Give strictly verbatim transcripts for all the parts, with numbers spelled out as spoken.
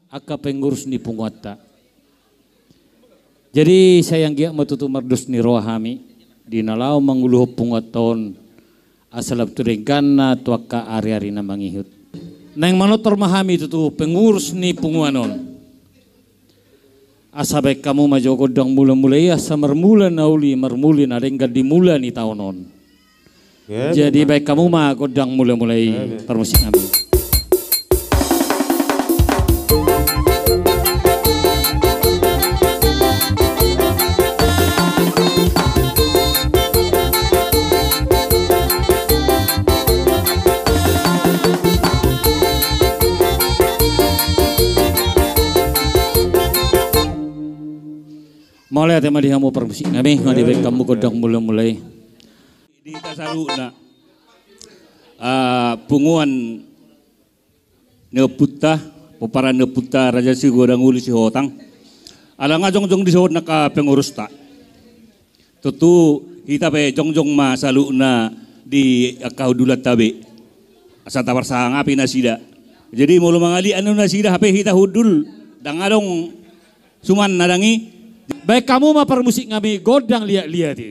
Angka pengurus ni punguanta. Jadi sai anggiat ma tutu mardos ni roha hami di na laho manguluhon punguanta on, asa lam tu dengganna tu angka ari-ari na mangihut. Naeng manortor ma hami tutu pengurus ni punguan on. Asa baen hamu ma jo gondang mula-mula i, asa marmula na uli, marmula na denggan di mula ni taon on. Jadi baen hamu ma gondang mula-mula i, parmusik nami. Mauliate ma di hamu parmusik nami, nga dibaen hamu gondang mula-mula i. Di hita saluhutna, ah, punguan ni ompunta, pomparan ni ompunta Raja Sigodang Ulu Sihotang. Ala nga jongjong dison angka pengurusta. Tontu hita pe jongjong ma saluhutna di angka hundulanta be. Asa taparsangapi nasida. Jadi molo mangaliat nasida hape hita hundul, ndang adong suman na dang i. Baen hamu ma parmusik nami gondang liat-liat i.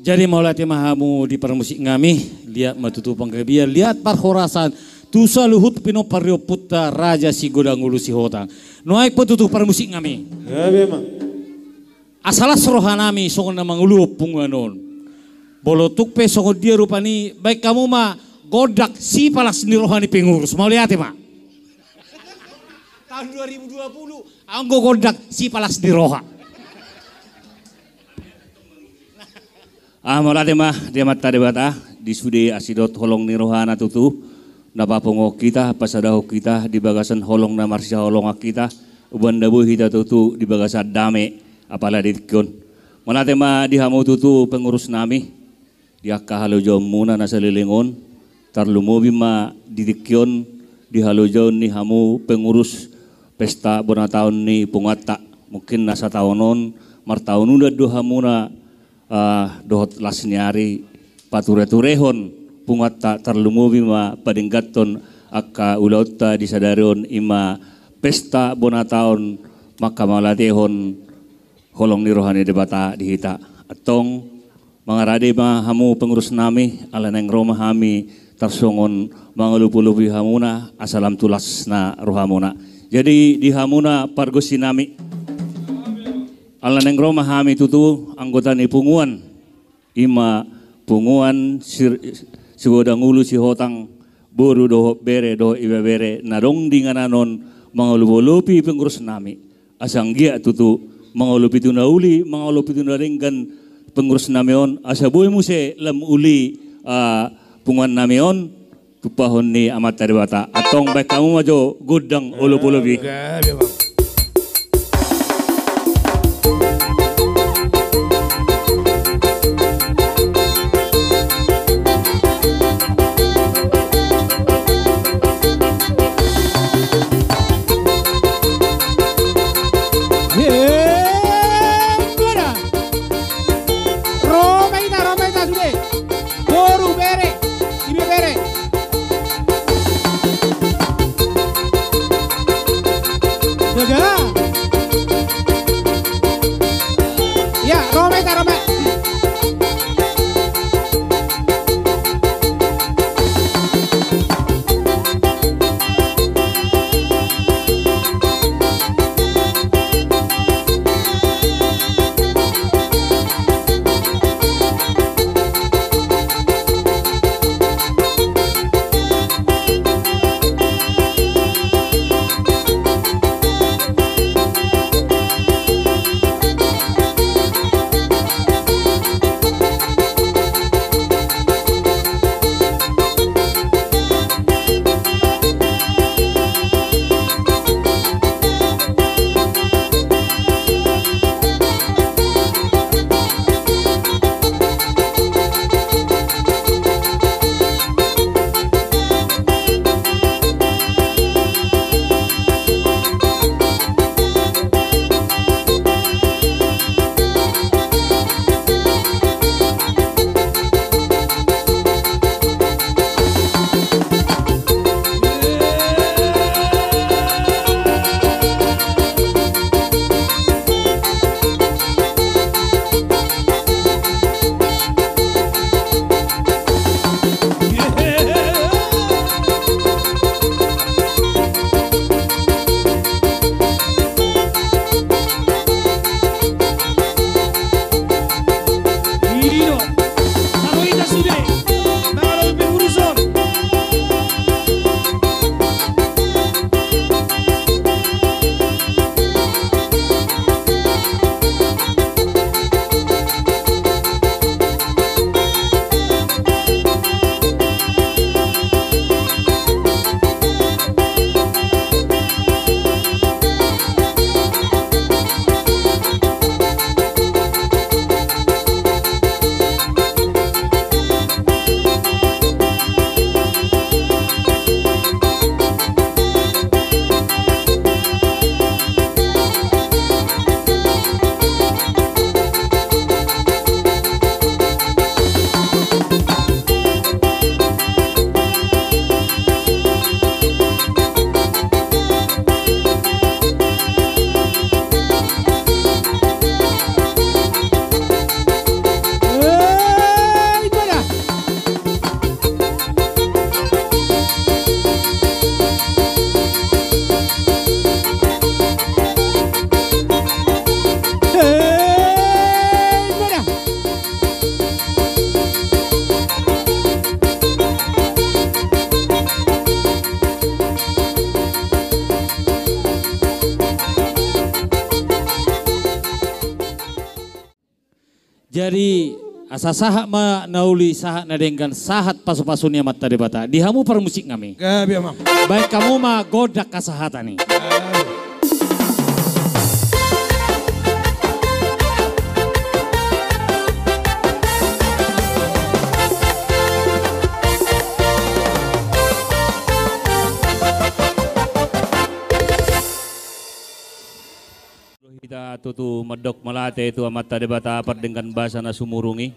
Jadi mauliate ma hamu di parmusik nami, liat ma tutu panggabean, liat parhorasan tu saluhut pinompar ni ompunta Raja Sigodang Ulu Sihotang. Nuaeng pe tutu parmusik nami. Gabe ma. Asa las roha nami songon na manguluhon punguan on. Molo tung pe songon dia rupani, baen hamu ma gondang sipalas ni roha ni pengurus. Mauliate ma. Tahun dua ribu dua puluh, anggo gondang sipalas ni roha. Ah, mauliate ma di Amanta Debata, di sude asi dohot holong ni rohana tutu, na papunguhon hita, pasadahon hita, di bagasan holong na marsihaholongan hita, umbahen na boi hita tutu di bagasan dame, apala di tingki on. Mauliate ma di hamu tutu pengurus nami, di angka halojaonmuna na saleleng on, tarlumobi ma di tingki on, di halojaon ni hamu pengurus pesta bona taon ni punguanta. Mungkin na sataon on, martaon udan do hamuna, ah, dohot las ni ari, patureturehon punguanta, tarlumobi ma padengganhon angka ulaonta di sadari on, i ma pesta bona taon mangkamauliatehon holong ni roha ni Debata di hita. Antong, mangarade ma hamu pengurus nami, ala naeng ro ma hami tarsongon mangalopolopi hamuna, asa lam tu las na rohamuna. Jadi di hamuna pargonsi nami, ala naeng ro ma hami tutu anggota ni punguan, i ma punguan Sir-, Sigodang Ulu Sihotang, boru dohot bere dohot ibebere na adong di inganan on, mangalopolopi pengurus nami. Asa anggiat tutu mangalopi tu na uli, mangalopi tu na denggan pengurus nami on, asa boi muse lam uli, ah, punguan nami on, tumpahon ni Amanta Debata. Antong baen hamu ma jo gondang olopolopi. Gabe ma. Jadi, asa sahat ma na uli, sahat na denggan, sahat pasupasu ni Amanta Debata. Di hamu parmusik nami. Gabe, Amang. Baen hamu ma gondang hasahaton i. Gabe. Hita tutu mandok mauliate tu Amanta Debata pardenggan basa na sumurung i.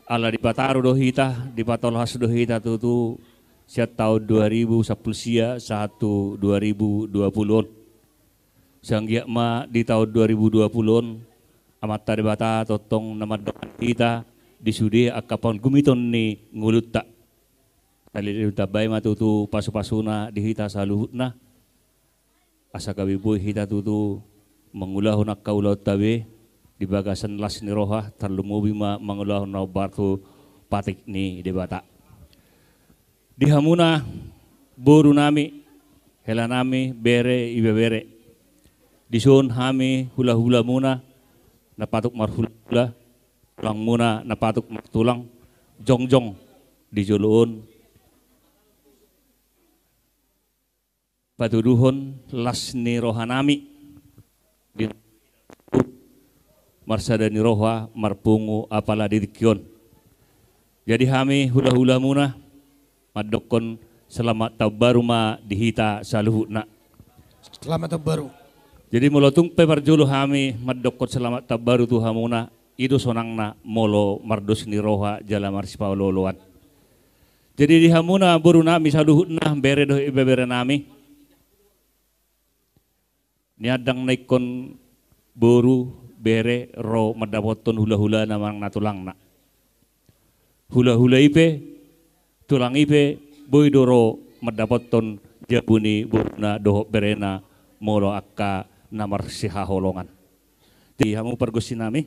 Ala dipataru do hita, dipatolhas do hita tutu sian taon dua ribu sampulu sia sahat tu dua ribu dua pulu on. Sai anggiat ma di taon dua ribu dua pulu on, Amanta Debata tongtong na mandongani hita di sude angka pangumiton ni ngolunta. Sahali i ditambai ma tutu pasupasuna di hita saluhutna. Asa gabe boi hita tutu mangulahon angka ulaonta be di bagasan las ni roha, tarlumobi ma mangulahon na hombar tu patik ni Debata. Di hamuna boru nami, hela nami, bere, ibebere. Dison hami hulahulamuna na patut marhulahula, tulangmuna na patut martulang, jongjong di jolo on. Patuduhon las ni roha nami di marsada ni roha marpungu apala di tingki on. Jadi hami hulahulamuna mandokkon selamat taon baru ma di hita saluhutna. Selamat taon baru. Jadi molo tung pe parjolo hami mandokkon selamat taon baru tu hamuna, i do sonangna molo mardos ni roha jala marsipaolooloan. Jadi di hamuna boru nami saluhutna, bere dohot ibebere nami, nian ndang na ingkon boru, bere ro mandapothon hulahulana manang na tulangna. Hulahula i pe, tulang i pe, boi do ro mandapothon jabu ni boruna dohot berena molo angka na marsihaholongan. Di hamu pargonsi nami.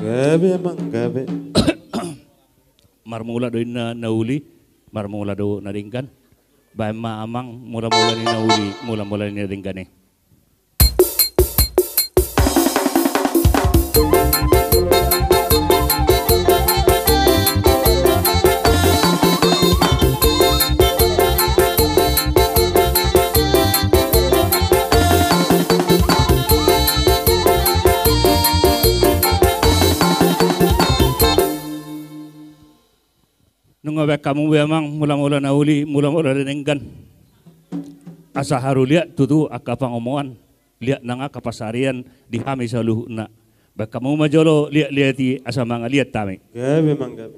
Gabe, Amang, gabe. Marmula do inna na uli, marmula do na denggan. Baen ma, Amang, mulamula ni na uli, mulamula ni na denggan i. Nunga baen hamu be, Amang, mulamula na uli, mulamula na denggan. Asa haru liat tutu angka pangomoan, liat nang angka pansarian di hami saluhutna. Baen hamu ma jolo liatliat i asa mangaliat hami. Gabe, Amang, gabe.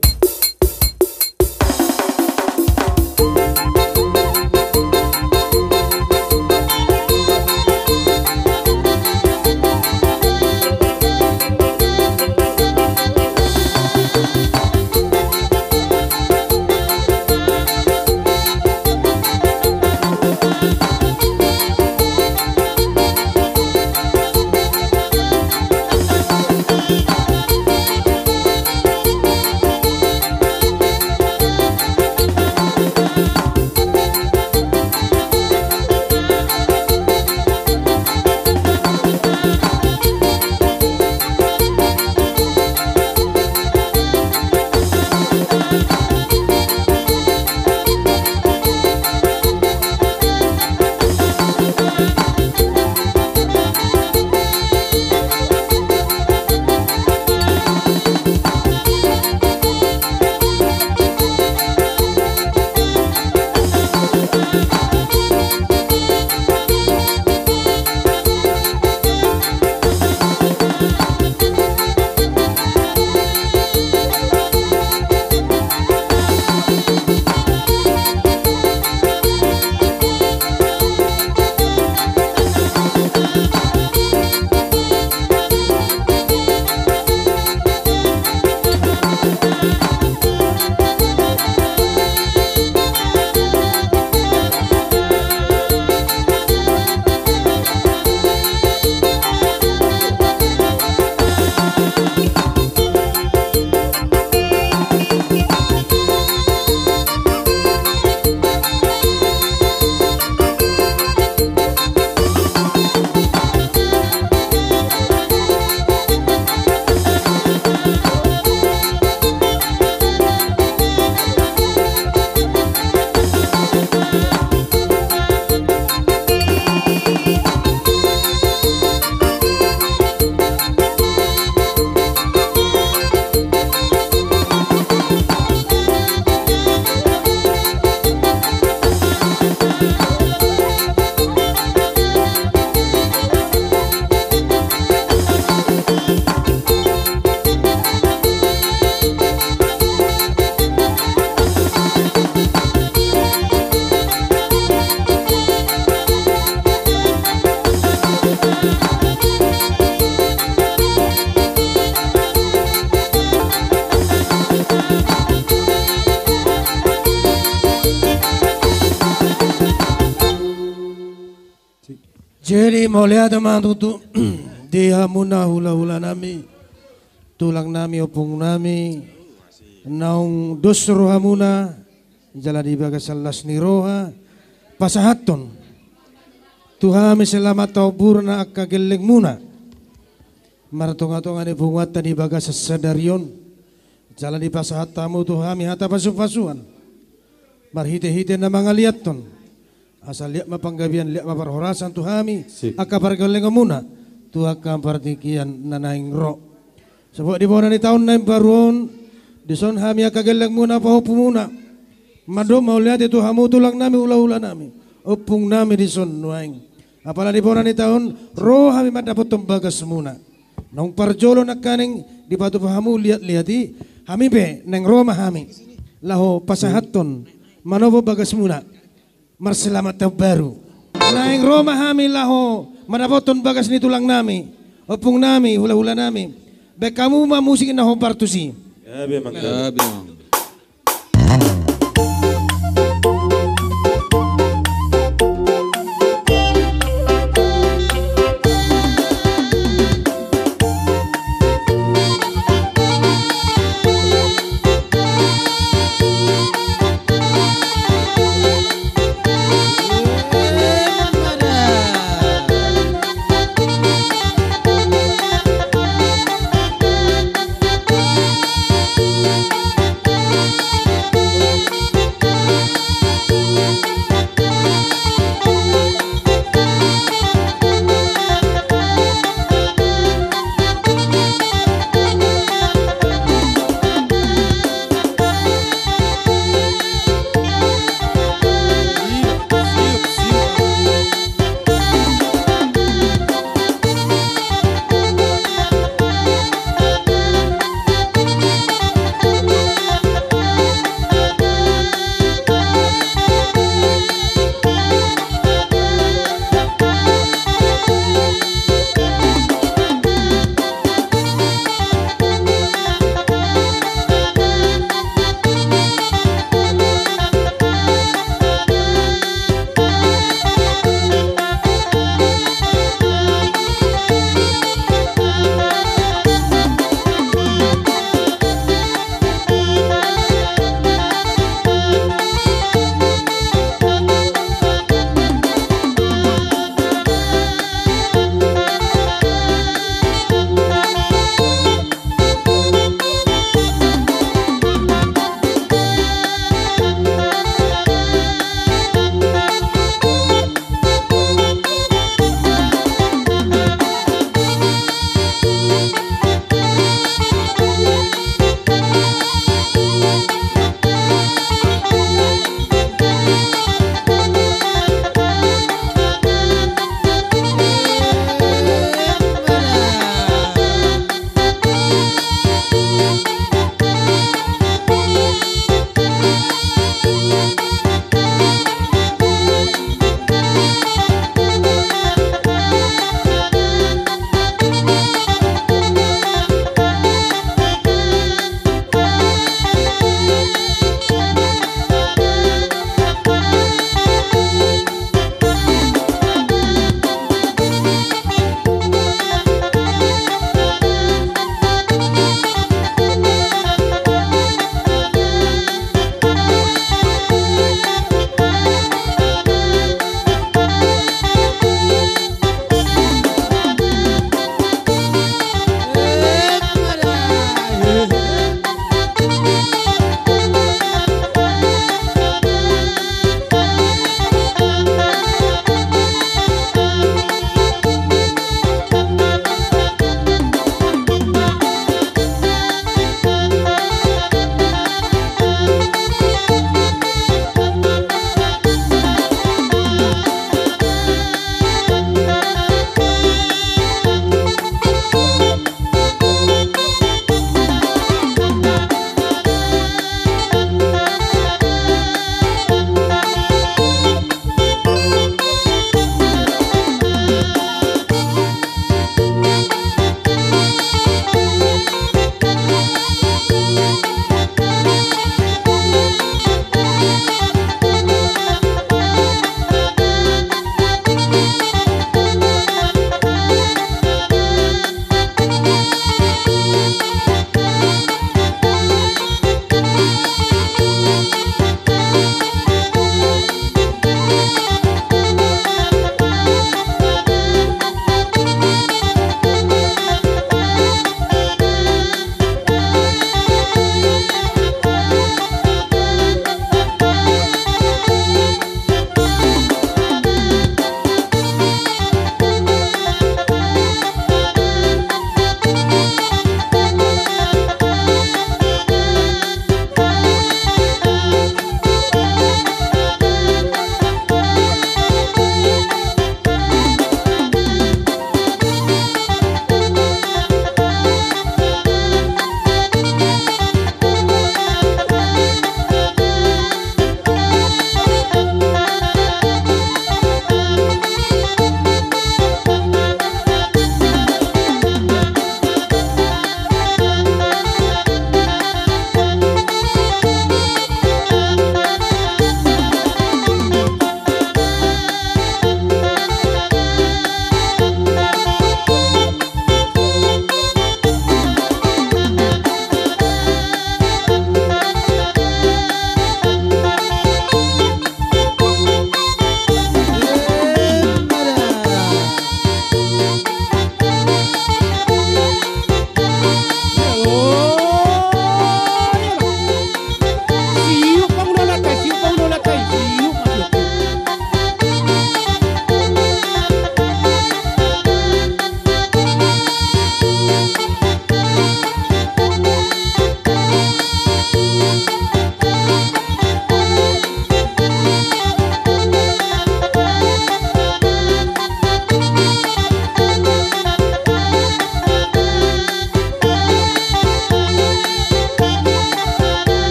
Jadi mauliate ma tutu di hamuna hulahulanami, tulangnami, ompungnami, naung dos rohamuna, jala di bagasan las ni roha pasahathon tu hami selamat haumburna angka gellengmuna martongatonga ni punguanta di bagasan sadari on. Jala dipasahat hamu tu hami hata pasupasuan marhitehite na mangaliathon, asa liat ma panggabean, liat ma parhorasan tu hami, sip, angka pargellengonmuna tu angka partingkian na naeng ro. Sahat di bona ni taon na imbaru on, dison hami angka gellengmuna, pahompumuna, mandok mauliate tu hamu tulangnami, hulahulanami, ompungnami dison nuaeng. Apala di bona ni taon ro hami mandapothon bagasmuna. Naung parjolo nangkaning dipatupa hamu liatliat i, hami pe naeng ro ma hami laho pasahathon manopo bagasmuna marselamat taon baru. Naeng ro ma hami laho mandapothon bagas ni tulangnami, ompungnami, hulahulanami. Baen hamu ma musik na hombar tusi. Gabe, Amang. Gabe, Amang.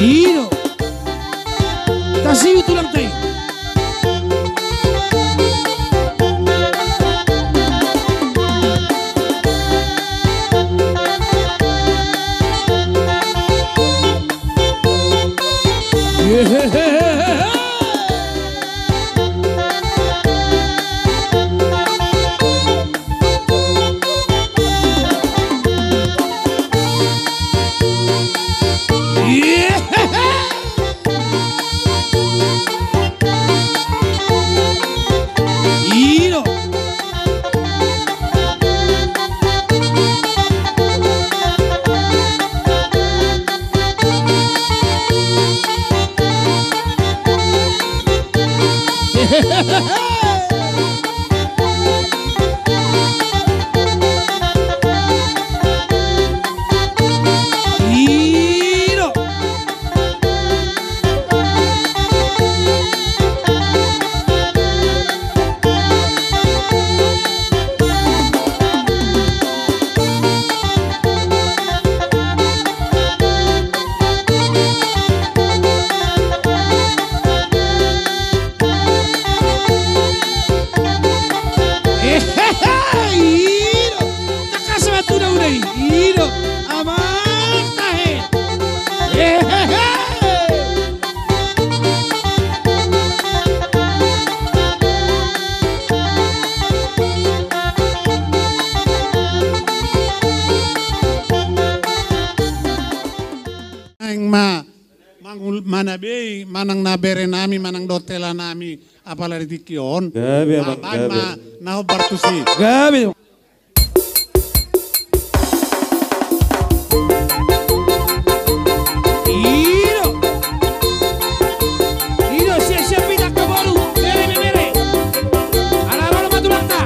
I do. Tasiu tulang tai. Ehehe, i do. Tangkas ma tu na uda i. I do. Amang tahe. Ehehe. Naeng ma mangul-, manabei manang na bere nami manang dohot hela nami apala di tingki on. Gabe, Amang, baen gabe. Ma na hombar tusi. Gabe. I do. I do, siap-siap hita angka boru, bere, bere. Ala ro ma tulangta.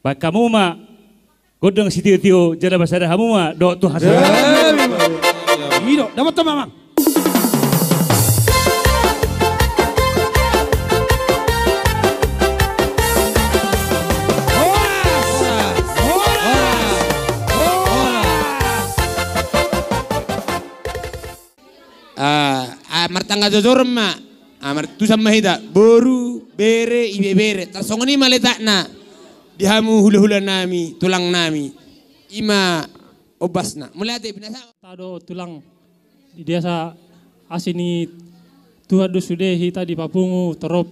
Baen hamu ma gondang sitiotio jala pasada hamu ma dohot tu hasahatan. I do, dapothon ma, amang. Ah, ah, martangga jojoron ma. Ah, martusan ma hita. Boru, bere, ibebere. Tarsongon i ma letakna di hamu hulahulanami, tulangnami. I ma ombasna. Mauliate, binasa. Tado tulang. Di dia sa asi ni Tuhan do sude hita dipapungu torop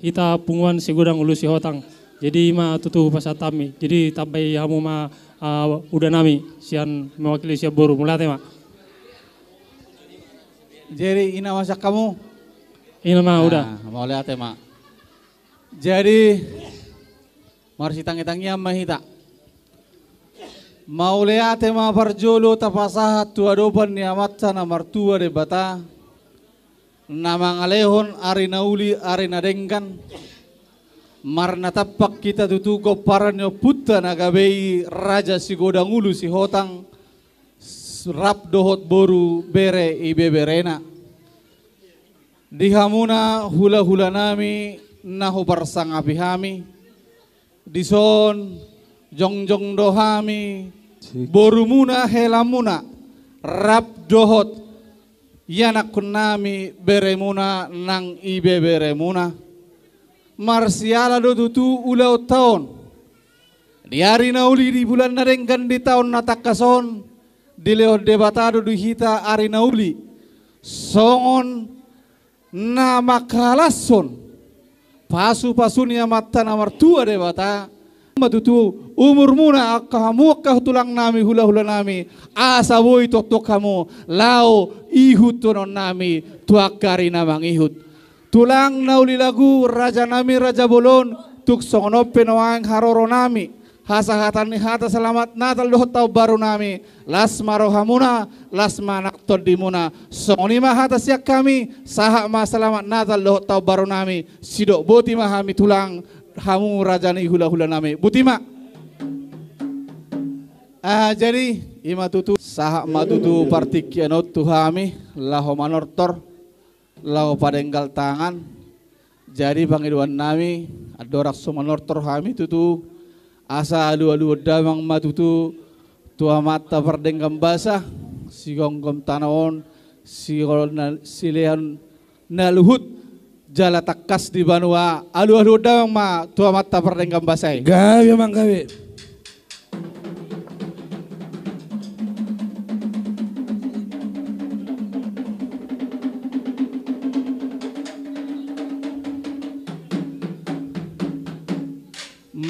hita punguan Sigodang Ulu Sihotang. Jadi i ma tutu pasahat hami. Jadi tambai hamu ma, ah, udanami sian mewakili sian boru. Mauliate ma. Jadi i na ma sian hamu. I na ma uda. Nah, mauliate ma. Jadi marsitangitangian ma hita. Mauliate ma parjolo tapasahat tu adopan ni Amanta na martua Debata, na mangalehon ari na uli ari na denggan. Marnatampak hita tutu gomparan ni ompunta na gabe i Raja Sigodang Ulu Sihotang, rap dohot boru, bere, ibeberena. Di hamuna hulahulanami na huparsangapi hami, dison jongjong do hami, sik, borumuna, helamuna, rap dohot ianakkonnami, beremuna nang ibeberemuna. Marsiala do tutu ulaonta on. Di ari na uli, di bulan na denggan, di taon na tangkas on, dilehon Debata do di hita ari na uli songon na manghalashon pasupasu ni Amanta na martua Debata. Ma tutu umurmuna, angka hamu angka tulangnami, hulahulanami, asa boi tongtong hamu laho ihuthononnami tu angka ari na mangihut. Tulang na uli lagu, rajanami raja bolon, tung songon on pe nuaeng haroronami hasahatan ni hata selamat Natal dohot taon barunami, las ma rohamuna, las ma nang tondimuna. Songon i ma hata sian hami, sahat ma selamat Natal dohot taon barunami, sidok boti ma hami tulang, hamu raja ni hulahulanami. Boti ma. Ah, jadi i ma tutu, sahat ma tutu partingkian on tu hami laho manortor, laho padenggal tangan. Jadi pangidoannami, andorang so manortor hami tutu, asa alualuhon damang ma tutu tu Amanta Pardenggan Basa, sigomgom tano on, sigol na, silehon na luhut jala tangkas di banua, alualuhon damang ma tu Amanta Pardenggan Basa i. Gabe, amang, gabe.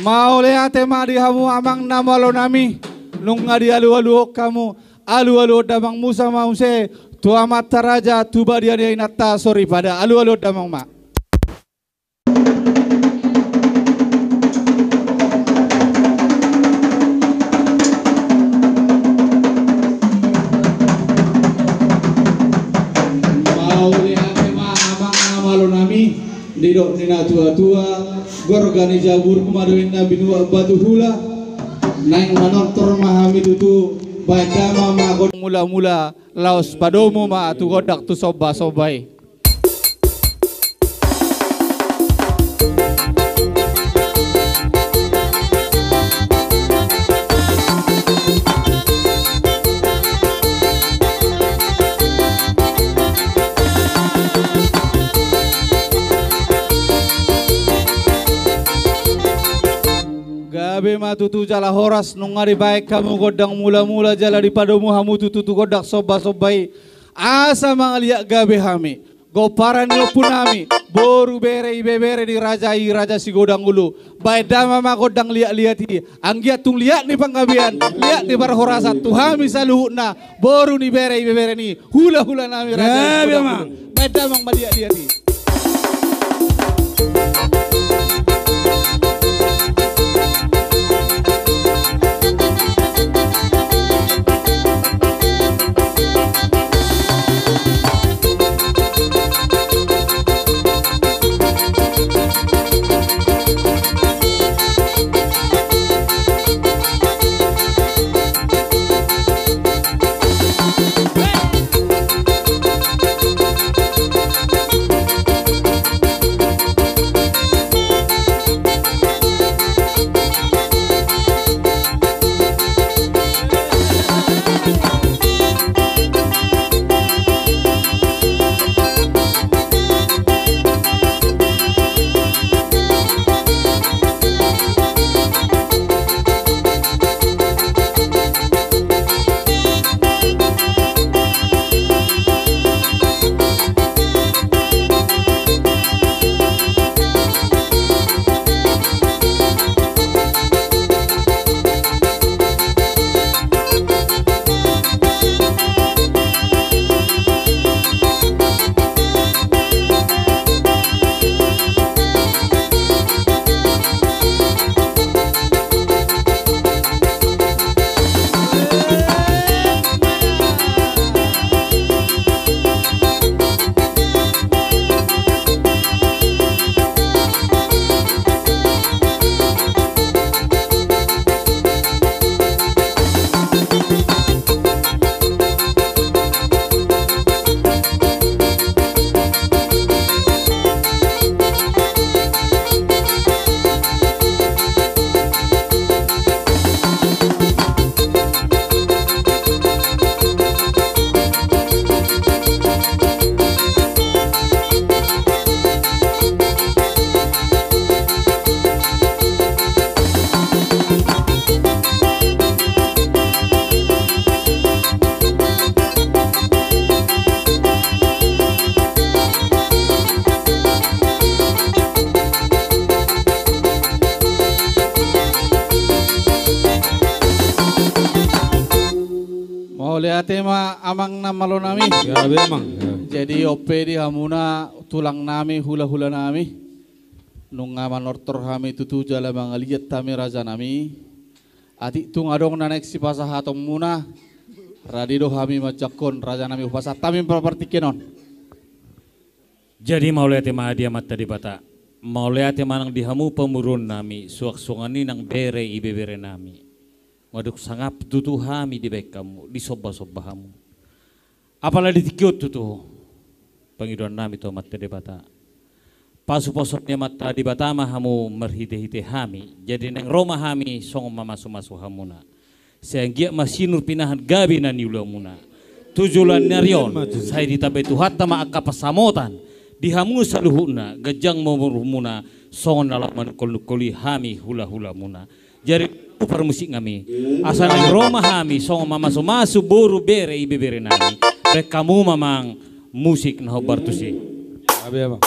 Mauliate ma di hamu amang na malonami, nunga dialualuhon hamu, alualuhon damang muse ma muse tu amanta raja, tu badia ni inanta soripada, alualuhon damang ma. Mauliate ma amang na malonami, didok ni natuatua, gorga ni jabu ruma do inna binuat batu hula. Naeng manortor ma hami tutu, baen damang ma gondang mulamula, laos padomu ma tu gondang tu sombasomba i. Gabe ma tutu jala horas, nunga dibaen hamu gondang mulamula jala dipadomu hamu tutu tu gondang sombasomba i. Asa mangaliat gabe hami, gomparan ni ompunami, boru, bere, ibebere ni raja i, Raja Sigodang Ulu. Baen damang ma gondang liatliat i, anggiat tung liat ni panggabean, liat ni parhorasan tu hami saluhutna, boru ni, bere, ibebere ni hulahulanami, Raja i. Gabe, Sigodang Ulu. Baen damang ma liatliat i. Ate ma amang na malo nami. Gabe amang. Jadi on pe di hamuna tulang nami, hula-hula nami. Nunga manortor hami tutu jala mangaliat hami raja nami. Atik tung adong na naeng sipasahaton muna. Rade do hami manjangkon raja nami, hupasahat hami partingkian on. Jadi mauliate ma di Amanta Debata. Mauliate ma nang di hamu pamoruon nami, suang-suang i nang bere ibebere nami. Mandok sangap tutu hami dibahen hamu, disomba-somba hamu. Apala di tingki on tutu pangidoan nami tu Amanta Debata. Pasu-pasu ni Amanta Debata ma hamu marhite-hite hami. Jadi naeng ro ma hami songon mamasu-masu hamuna. Sai anggiat ma sinur pinahan gabe na niulamuna. Tu joloan ni ari on, sai ditambai Tuhanta ma angka pansamotan di hamu saluhutna, ganjang ma umurmuna, songon na laho manungkol-nungkoli hami hula-hulamuna. Jadi parmusik nami, asa naeng ro ma hami songon mamasu-masu boru bere ibebere nami. Bahen hamu ma amang musik na hombar tusi. Gabe amang.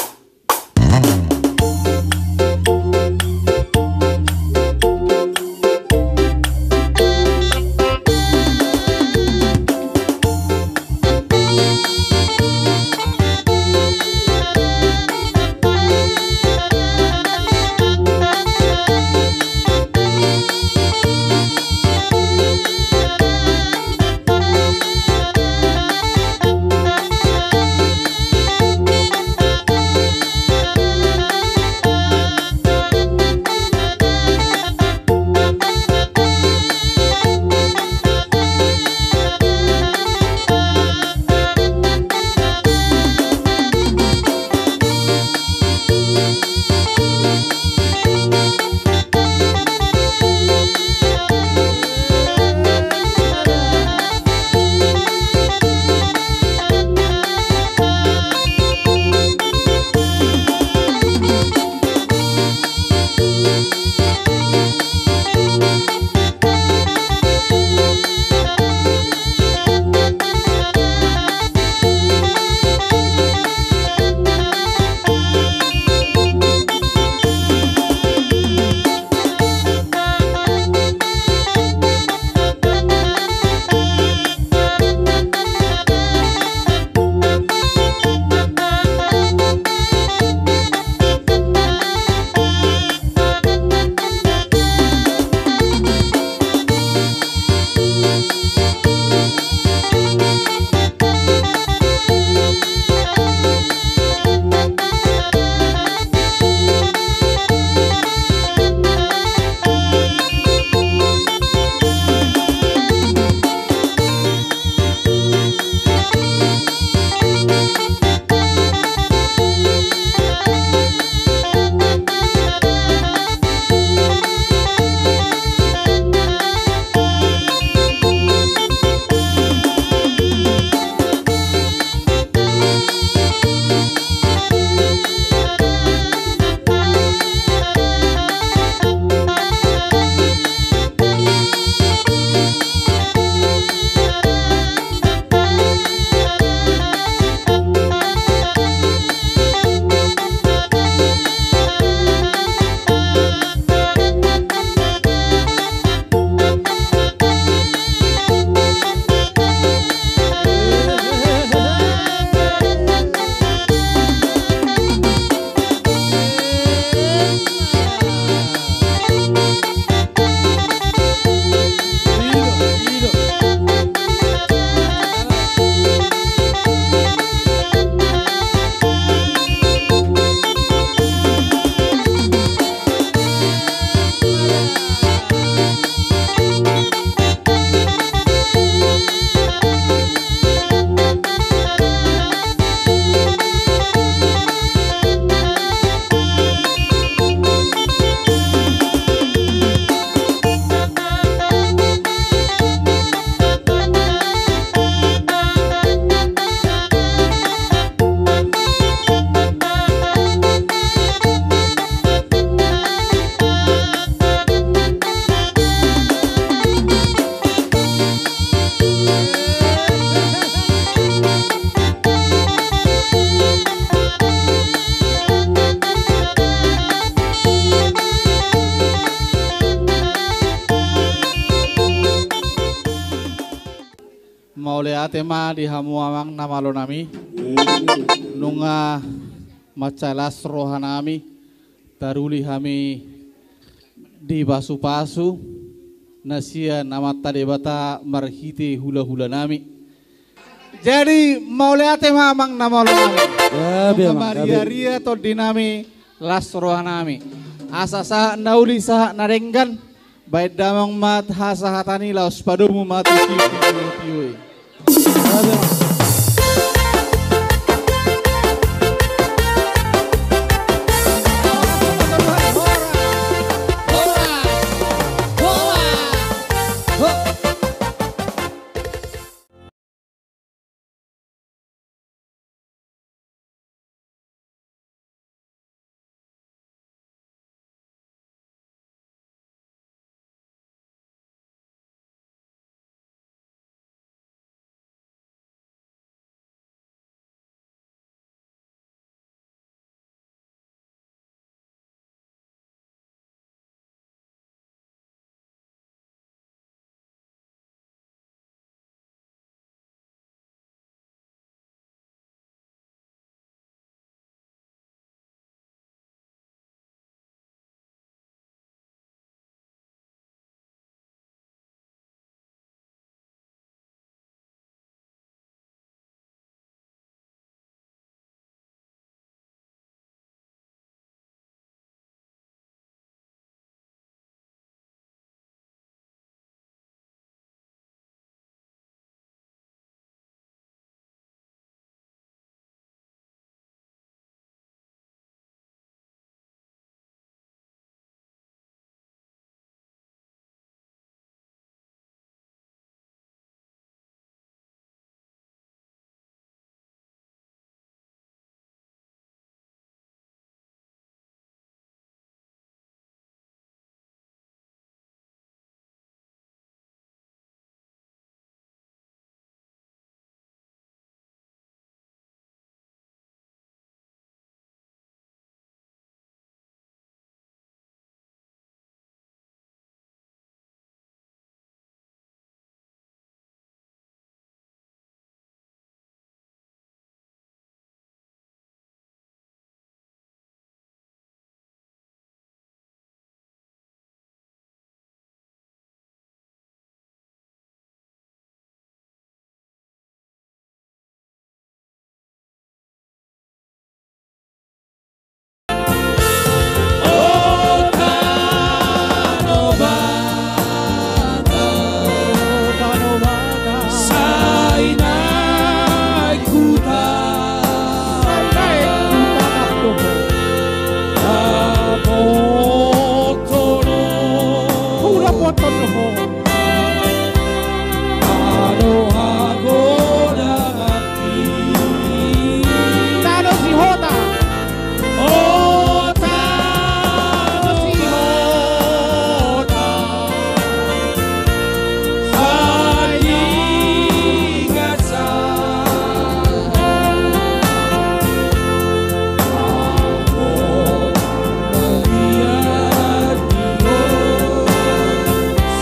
Mauliate ma di hamu amang na malo nami. Nunga mansai las roha nami taruli hami di pasu-pasu na sian Amanta Debata marhite hula-hula nami. Jadi mauliate ma amang na malo nami. Gabe, amang, gabe. Mariaria tondi nami, las roha nami. Asa sahat na uli sahat na denggan. Baen damang ma hasahatan i laos padomu ma tu si tio-tio i. Tano Sihota.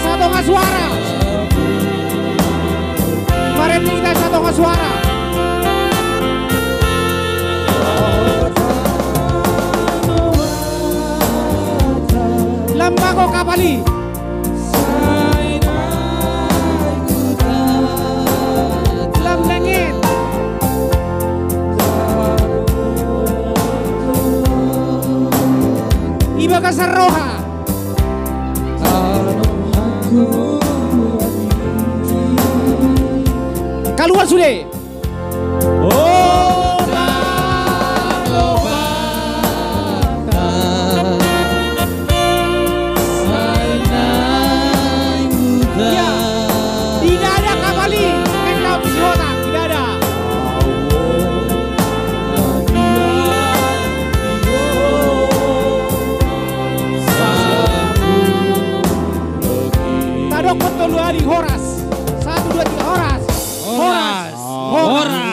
Satonga suara. Marende hita satonga suara. Lam bago kapal i. Lam lengen. I bagasan roha. Kaluar sude. Ya, tidak ada kapal i. Main laut di Sihota, tidak ada. Tadok tolu hali, horas. Satu, dua, tiga, horas. Horas. Horas.